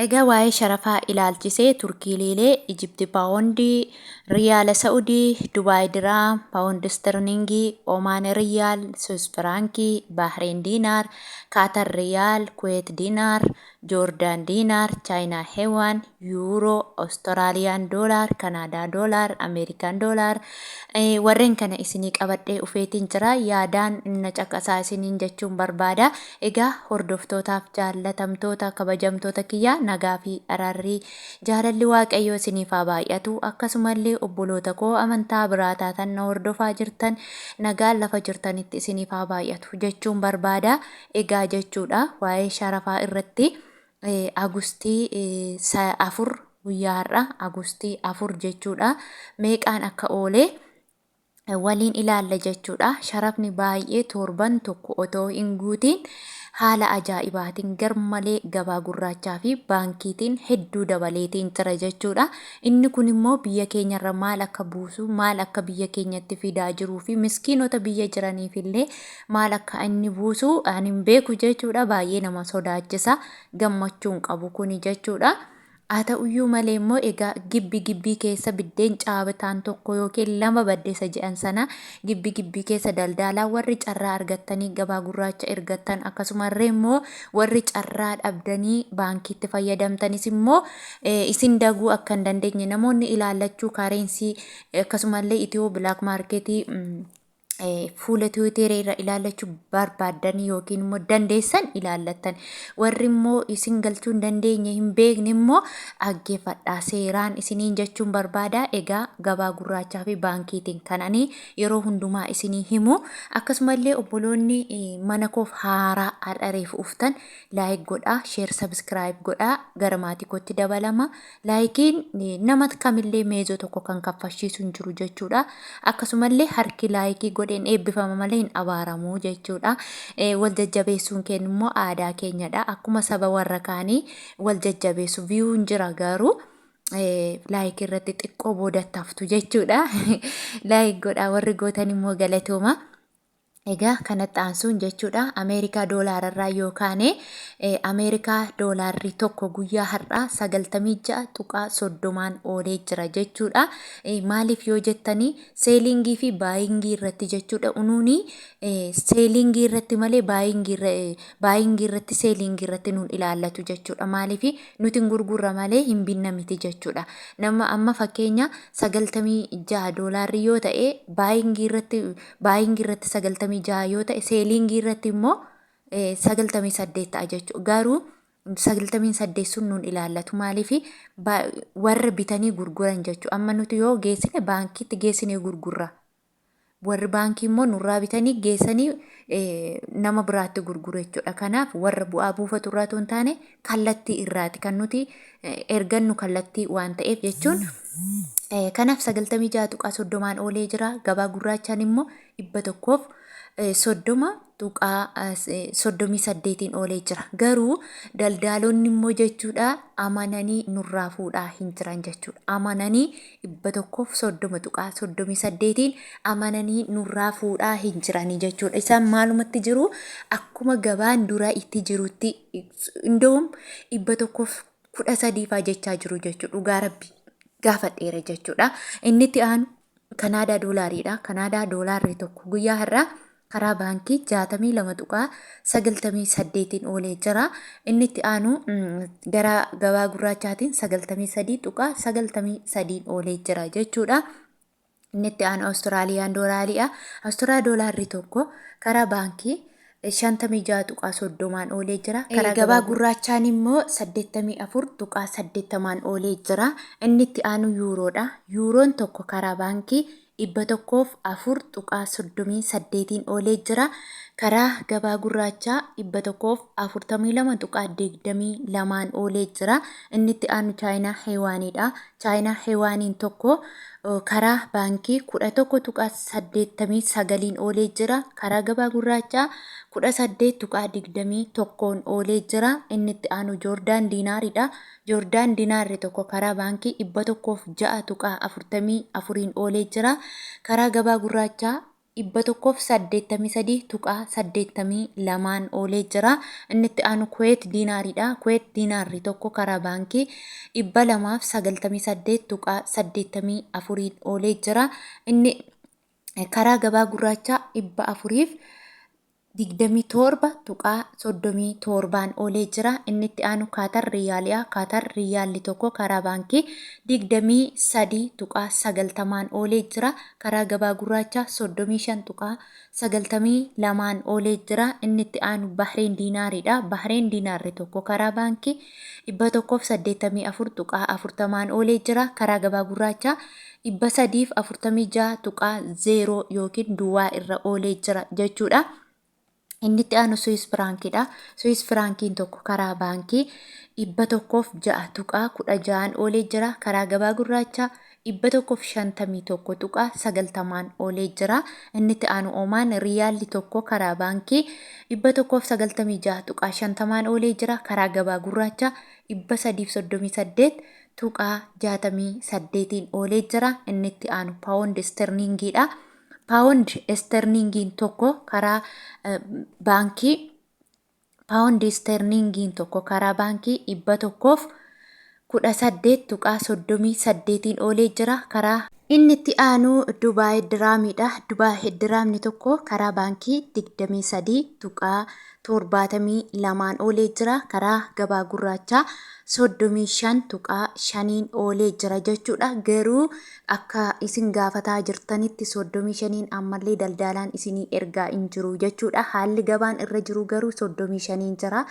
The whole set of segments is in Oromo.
Egaa waa'ee sharafaa ilaalchisee Turkii Liilee, Ijipti Paawondii, Riyaala Sa'udii, Dubaay Diraam, Paawundi Istirlingii, Omaan Riyaal, Suis Firaankii, Bahreen Diinaar, Kaatar Riyaal, Kuweet Diinaar, Joordaan Diinaar, Chaayinaa Hewaan, Yuuroo, Awustiraaliyaan Doolaar, Kanaadaa Doolaar, Ameerikaan Doolaar warreen kana isinii qabadhee dhufeetiin jira. Yaadaan na caqasaa isiniin jechuun barbaada. Egaa hordoftootaaf jaallatamtoota kabajamtoota kiyya, nagaa fi araarri jaalalli Waaqayyoo isiniif haa baay'atu. Akkasumallee obboloota koo amantaa biraa taatan na hordofaa jirtan, nagaan lafa jirtanitti isiniif haa baay'atu jechuun barbaada. Egaa jechuudha, waa'ee sharafaa irratti Agustii 4, guyyaa har'a Agustii 4 jechuudha. Meeqaan akka oolee waliin ilaalla jechuudha. Sharafni baay'ee torban tokko otoo hin guutiin haala ajaa'ibaatiin garmalee gabaa gurraachaa fi baankiitiin hedduu dabaleetiin jira jechuudha. Inni kun immoo biyya keenyarra maal akka buusu, maal akka biyya keenyatti fidaa jiruu fi miskiinota biyya jiraniif illee maal akka inni buusu ani hin beeku jechuudha. Baay'ee nama sodaachisa. Gammachuu hin qabu kuni jechuudha. Haa ta'uyyuu malee immoo egaa gibbi gibbii keessa biddeen caabataan tokko yookiin lama baddeessa jedhan sana, gibbi gibbii keessa daldaalaa warri carraa argattanii gabaa gurraacha ergattan, akkasumallee immoo warri carraa dhabdanii baankiitti fayyadamtanis immoo isin daguu akka hin dandeenye, namoonni ilaallachuu kaareensii akkasumallee Itiyoo black marketii fuula Tiwiiterii irra ilaallachuu barbaaddan yookiin immoo dandeessan ilaallattan. Warri immoo isin galchuu hin dandeenye, hin beekne immoo dhaggeeffadhaa seeraan isiniin jechuun barbaada. Egaa gabaa gurraachaa fi baankiitiin kan ani yeroo hundumaa isinii himu. Akkasumallee obboloonni mana koof haaraa har'a reefu uftan, like godhaa, share, subscribe godhaa, gara maatii kootti dabalama. Likeiin nama kamillee meezoo tokko kan kaffalchiisu hin jiru jechuudha. Akkasumallee harki like godheen eebbifama malee hin abaaramu jechuudha. Wal jajjabeessuun keenya immoo aadaa keenyadha. Akkuma saba warra kaanii wal jajjabeessu viewun jira, garuu like irratti xiqqoo boodatti haftu jechuudha. Like godhaa, warri gootan immoo galatooma. Egaa kanatti aansuun jechuudha, Ameerikaa doolaararraa yookaan Ameerikaa doolaarri tokko guyyaa har'aa 96.30n oolee jira jechuudha. Maaliif yoo jettanii, sellingii fi buyingii irratti jechuudha. Unuuni sellingii irratti malee buyingii irratti, sellingii irratti nuun ilaallatu jechuudha. Maaliif nuti hin gurgurra malee hin binna miti jechuudha. Nama amma fakkeenya 96 doolaarri yoo ta'e, buyingii irratti 96 yoo ta'e, sellingii irratti immoo 98 ta'a jechuudha. Garuu 98 sun nuun ilaallatu. Maaliif? Warra bitanii gurguran jechuudha. Amma nuti yoo geessine baankiitti geessine gurgurra. Warri baankii immoo nurraa bitanii geessanii nama biraatti gurguru jechuudha. Kanaaf warra bu'aa buufatu irraa otoo hin taane kallattii irraati kan nuti ergannu, kallattii waan ta'eef jechuun. Kanaaf 96.30n oolee jira. Gabaa gurraachaan immoo 130.38n oolee jira. Garuu daldaalonni immoo jechuudha amananii nurraa fuudhaa hin jiran jechuudha. Amananii 130.38n amananii nurraa fuudhaa hin jiranii jechuudha. Isaan maalumatti jiru? Akkuma gabaan dura itti jirutti, indoom 113 faa jechaa jiru jechuudha. Dhugaa Rabbi gaafadheera jechuudha. Inni itti aanu Kanaadaa doolaariidha. Kanaadaa doolaarri tokko guyyaa har'aa karaa baankii 62.98n oolee jira. Inni itti aanu gara gabaa gurraachaatiin 93.93n oolee jira jechuudha. Inni itti aanu Awustiraaliyaan doolaariidha. Awustiraaliyaa doolaarri tokko karaa baankii 56.30n oolee jira. Karaa gabaa gurraachaan immoo 84.80n oolee jira. Inni itti aanu yuuroodha. Yuuroon tokko karaa baankii 104.38n oolee jira. Karaa gabaa gurraachaa 142.22n oolee jira. Inni itti aanu Chaayinaa Heewaaniidha. Chaayinaa Heewaaniin tokko karaa baankii 11.89n oolee jira. Karaa gabaa gurraachaa 18.21n oolee jira. Inni itti aanu Joordaan diinaariidha. Joordaan diinaarri tokko karaa baankii 106.44n oolee jira. Karaa gabaa gurraachaa 183.82n oolee jira. Inni itti aanu Kuweet diinaariidha. Kuweet diinaarri tokko karaa baankii 298.84n oolee jira. Inni karaa gabaa gurraachaa 427.37n oolee jira. Inni itti aanu Kaatar Riyaali'a. Kaatar Riyaalli tokko karaa baankii 23.90n oolee jira. Karaa gabaa gurraachaa 35.92n oolee jira. Inni itti aanu Bahreen Diinaariidha. Bahreen Diinaarri tokko karaa baankii 184.40n oolee jira. Karaa gabaa gurraachaa 346.0 yookiin duwwaa irra oolee jira jechuudha. Inni itti aanu Suwiis Firaankiidha. Suwiis Firaankiin tokko karaa baankii 106.16n oolee jira. Karaa gabaa gurraachaa 151.90n oolee jira. Inni itti aanu Omaan Riyaalli tokko karaa baankii 196.50n oolee jira. Karaa gabaa gurraachaa 338.68n oolee jira. Inni itti aanu Paawond Isterliingiidha. Paawond Isterliingiin tokko karaa baankii Paawond Isterliingiin tokko karaa baankii 118.38n oolee jira. Karaa Inni itti aanu Dubaay Diraamiidha. Dubaay Diraamni tokko karaa baankii 23.72n oolee jira. Karaa gabaa gurraachaa 35.5n oolee jira jechuudha. Garuu akka isin gaafataa jirtanitti 35n ammallee daldaalaan isinii ergaa hin jiru jechuudha. Haalli gabaan irra jiru garuu 35n jira.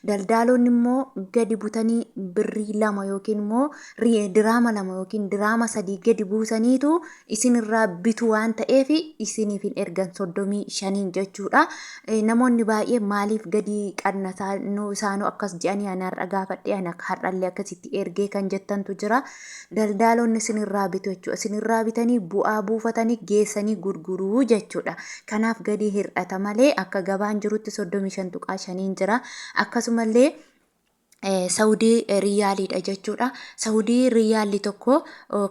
Daldaalonni immoo gadi butanii birrii 2 yookiin immoo diraama 2 yookiin diraama 3 gadi buusaniitu isinirraa bitu waan ta'eef isiniif hin ergan 35n jechuudha. Namoonni baay'een maaliif gadi qannasaa isaanuu akkas jedhanii ana har'a gaafadhe ana har'allee akkasitti ergee kan jettantu jira. Daldaalonni isinirraa bitu jechuudha. Isinirraa bitanii bu'aa buufatanii geessanii gurguruu jechuudha. Kanaaf gadi hir'ata malee akka gabaan jirutti 35.5n jira. Akkasumallee Saudii riyaaliidha jechuudha. Saudii riyaalli tokko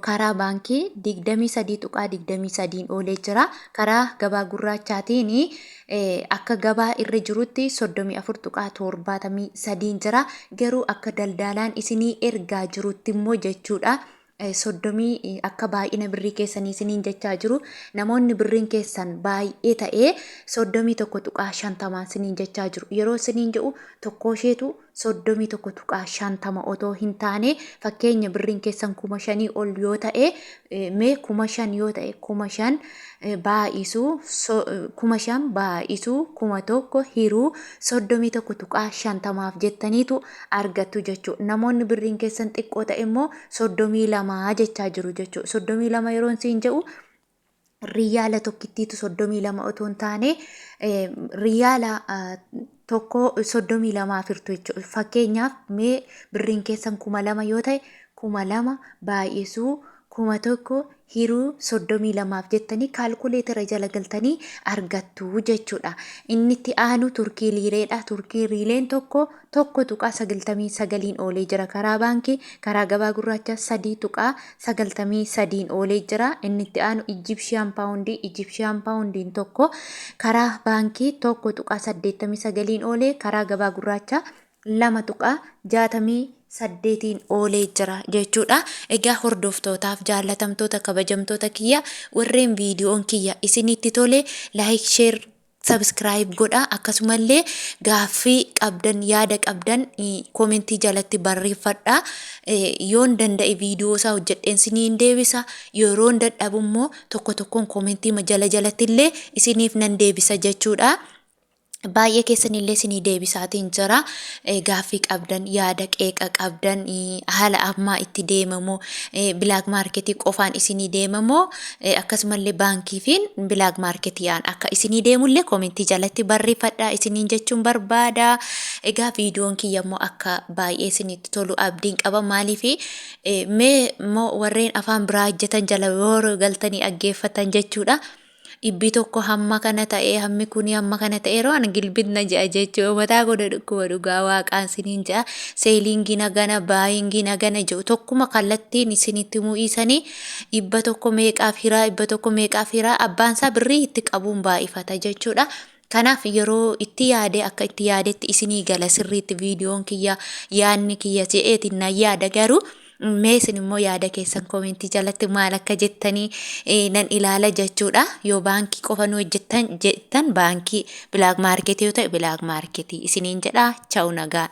karaa baankii 23.23n oolee jira. Karaa gabaa gurraachaatiin akka gabaa irra jirutti 34.73n jira. Garuu akka daldaalaan isinii ergaa jirutti immoo jechuudha. Soddomii akka baay'ina birrii keessanii isiniin jechaa jiru. Namoonni birriin keessan baay'ee ta'ee 31.50 isiniin jechaa jiru. Yeroo isiniin jedhu tokkoo isheetu 31.50 otoo hin taane, fakkeenya birriin keessan 5,000 ol yoo ta'e, mee 5,000 yoo ta'e, 5,000 baay'isuu 5,000 baay'isuu 1,000 hiruu 31.50f jettaniitu argattu jechuudha. Namoonni birriin keessan xiqqoo ta'e immoo 32 jechaa jiru jechuudha. 32 yeroon siin jedhu riyaala tokkittiitu 32 otoo hin taane riyaala tokko 32 firtu jechuudha. Fakkeenyaaf mee birriin keessan 2,000 yoo ta'e, 2,000 baay'isuu 1,000 hiruu 32f jettanii kaalkuleetera jala galtanii argattu jechuudha. Inni itti aanu Turkii liireedha. Turkii riileen tokko 1.99n oolee jira karaa baankii, karaa gabaa gurraacha 3.93n oolee jira. Inni itti aanu Ijibshiyaan paawundii. Ijibshiyaan paawundiin tokko karaa baankii 1.89n oolee, karaa gabaa gurraacha 2.68n oolee jira jechuudha. Egaa hordoftootaaf jaallatamtoota kabajamtoota kiyya, warreen viidiyoon kiyya isinitti tole like, share, subscribe godha. Akkasumallee gaaffii qabdan, yaada qabdan koomentii jalatti barreeffadha. Yoon danda'e viidiyoo isaa hojjedheen isiniin deebisa. Yeroon dadhabu immoo tokko tokkoon koomentii jala jalatti illee isiniif nan deebisa jechuudha. Baay'ee keessanillee isinii deebisaatiin jira. Gaaffii qabdan, yaada qeeqa qabdan, haala ammaa itti deemamoo black marketii qofaan isinii deemamoo, akkasumallee baankii fi black marketiidhaan akka isinii deemullee koomentii jalatti barreeffadhaa isiniin jechuun barbaada. Egaa viidiyoon kiyya immoo akka baay'ee isinitti tolu abdiin qaba. Maaliif mee immoo warreen afaan biraa hojjetan jala yoo galtanii dhaggeeffatan jechuudha. 100 hamma kana ta'ee, hammi kuni hamma kana ta'ee, yeroo ana gilbitna je'a jechuudha. Mataa godha dhukkuba, dhugaa waaqaan siniin je'a. Sellingiin hagana, buyingiin hagana jedhu tokkuma kallattiin isinitti mu'iisanii, 100 meeqaaf hiraa, 100 meeqaaf hiraa, abbaan isaa birrii itti qabuun baay'ifata jechuudha. Kanaaf yeroo itti yaade, akka itti yaadetti isinii gala sirriitti viidiyoon kiyya, yaadni kiyya je'eetiin nan yaada. Garuu mee isin immoo yaada keessan commentii jalatti maal akka jettanii nan ilaala jechuudha. Yoo baankii qofa nu hojjettan jettan baankii, black marketii yoo ta'e black marketii isiniin jedha. Cha'u, nagaa.